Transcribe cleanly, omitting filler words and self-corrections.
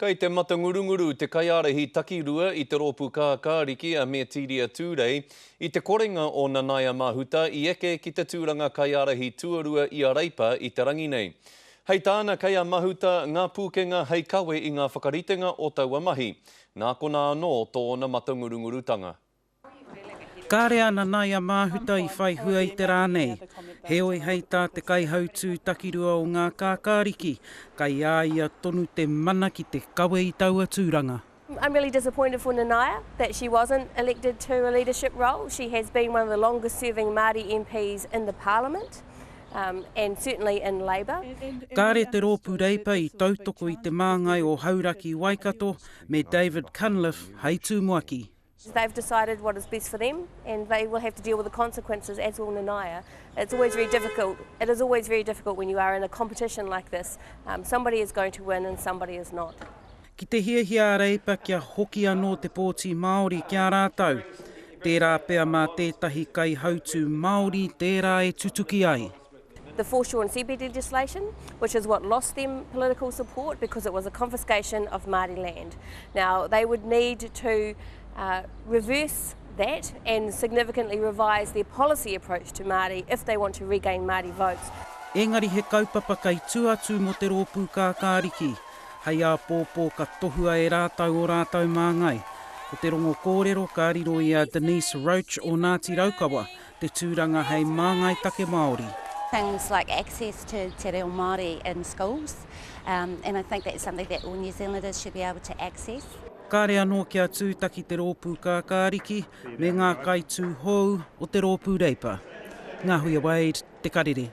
Kei te matangurunguru te kaiārahi takirua i te Rōpū Kākāriki a Metiria Tūrei i te korenga o Nanaia Mahuta i eke ki te tūranga kaiārahi tuarua i a Reipa i te rangi nei. Hei tāna kei a Mahuta ngā pūkenga hei kawe i ngā whakaritenga o taua mahi. Nā konā anō tōna matangurungurutanga. Kāre a Nanaia Māhuta i whai hua i te rā nei. Heoi hei tā te kaihautū takirua o Ngā Kākāriki, kai a ia tonu te mana ki te kawe i taua tūranga. I'm really disappointed for Nanaia that she wasn't elected to a leadership role. She has been one of the longest serving Māori MPs in the Parliament and certainly in Labour. Kāre te Rōpū Reipa i tautoko i te māngai o Hauraki Waikato me David Cunliffe hei tumuaki. They've decided what is best for them and they will have to deal with the consequences as will Nanaia. It's always very difficult. It is always very difficult when you are in a competition like this. Um, somebody is going to win and somebody is not. Ki te hiahia a Reipa kia hoki anō te pōti Māori ki a rātou, tērā pea mā tētahi kaihautū Māori tērā e tutuki ai. The Foreshore and Seabed legislation, which is what lost them political support because it was a confiscation of Māori land. Now, they would need to uh, reverse that and significantly revise their policy approach to Māori if they want to regain Māori votes. Engari he kaupapa kei tua atu mō te rōpū kākāriki, hei āpōpō ka tohua e rātou ō rātou māngai. Ko te rongo kōrero ka riro i a Denise Roach o Ngāti Raukawa te tūranga hei māngai take Māori. Things like access to te reo Māori in schools um, and I think that's something that all New Zealanders should be able to access. Kāre anō kia tūtaki te rōpū kākāriki me ngā kaitūhou o te rōpū Reipa. Ngāhuia Wade, Te Karere.